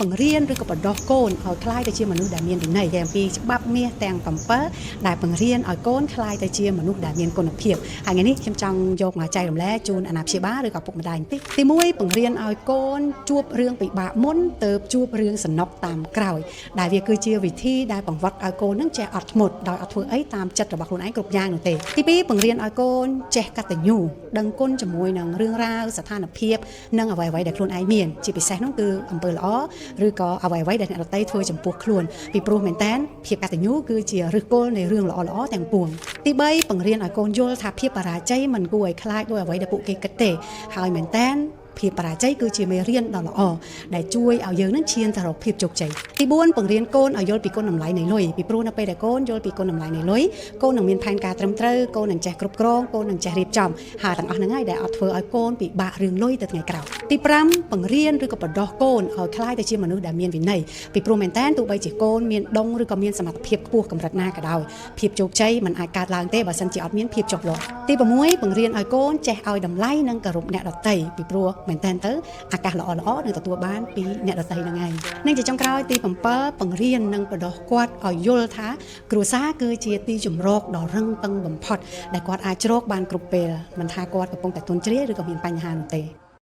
បង្រៀនឬក៏បណ្ដុះកូនឲ្យក្លាយទៅជាមនុស្សដែលមានវិន័យទាំងពីច្បាប់មាសទាំង7ដែលបង្រៀនឲ្យកូនក្លាយទៅជាមនុស្សដែលមានគុណភាពហើយថ្ងៃនេះខ្ញុំចង់យកមកចែករំលែកជូនអាណាព្យាបាលឬក៏ពុកម្ដាយបន្តិចទី1បង្រៀនឲ្យកូនជួបរឿងពិបាកមុនទៅជួបរឿងសំណុកតាមក្រោយដែលវាគឺជាវិធីដែលបង្វឹកឲ្យកូននឹងចេះអត់ធ្មត់ដោយអត់ធ្វើអីតាមចិត្តរបស់ខ្លួនឯងគ្រប់យ៉ាងនោះទេទី2បង្រៀនឲ្យកូនចេះកតញ្ញូដឹងគុណជាមួយនឹងរឿងរ៉ាវស្ថានភាពនិងអ្វីៗដែលខ្លួនឯងមានជាពិសេសនោះគឺអំពើល្អឬក៏អ្វីៗដែលអ្នកដទៃធ្វើចំពោះខ្លួនពីព្រោះមែនតើភាពកតញ្ញូគឺជាឫសគល់នៃរឿងល្អៗទាំងពួងទី3បង្រៀនឲ្យកូនយល់ថាភាពបរាជ័យមិនគួរឲ្យខ្លាចដោយអ្វីដែលពួកគេគិតទេហើយមែនតើភាពបរាជ័យគឺជាមេរៀនដ៏ល្អដែលជួយឲ្យយើងនឹងឈានទៅរកភាពជោគជ័យទី4បង្រៀនកូនឲ្យយល់ពីគុណតម្លៃនៃលុយពីព្រោះនៅពេលដែលកូនយល់ពីគុណតម្លៃនៃលុយកូននឹងមានផែនការត្រឹមត្រូវកូននឹងចេះគ្រប់គ្រងកូននឹងចេះរៀបចំហើយទាំងអស់ហ្នឹងហើយដែលអត់ធ្វើឲ្យកូនពិបាករឿងលុយទៅថ្ងៃក្រោយទី5បង្រៀនឬក៏បណ្ដុះកូនឲ្យក្លាយទៅជាមនុស្សដែលមានវិន័យពីព្រោះមែនតើទោះបីជាកូនមានដងឬក៏មានសមត្ថភាពខ្ពស់កម្រិតណាក៏ដោយភាពជោគជ័យមិនអាចកើតឡើងទេបើសិនជាអត់មានភាពជាប់លាប់ទី6បង្រៀនឲ្យកូនចេះឲ្យតម្លៃនិងគោរពអ្នកដទៃពីព្រោះមែនតើទៅឱកាសល្អៗនឹងទទួលបានពីអ្នកដទៃហ្នឹងឯងនិងជាចុងក្រោយទី7បង្រៀននិងបណ្ដុះគាត់ឲ្យយល់ថាគ្រួសារគឺជាទីជម្រកដ៏រឹងប៉ឹងបំផុតដែលគាត់អាចជ្រកបានគ្រប់ពេលមិនថាគាត់កំពុងតែទន់ជ្រាយឬក៏មានបញ្ហានោះទេ។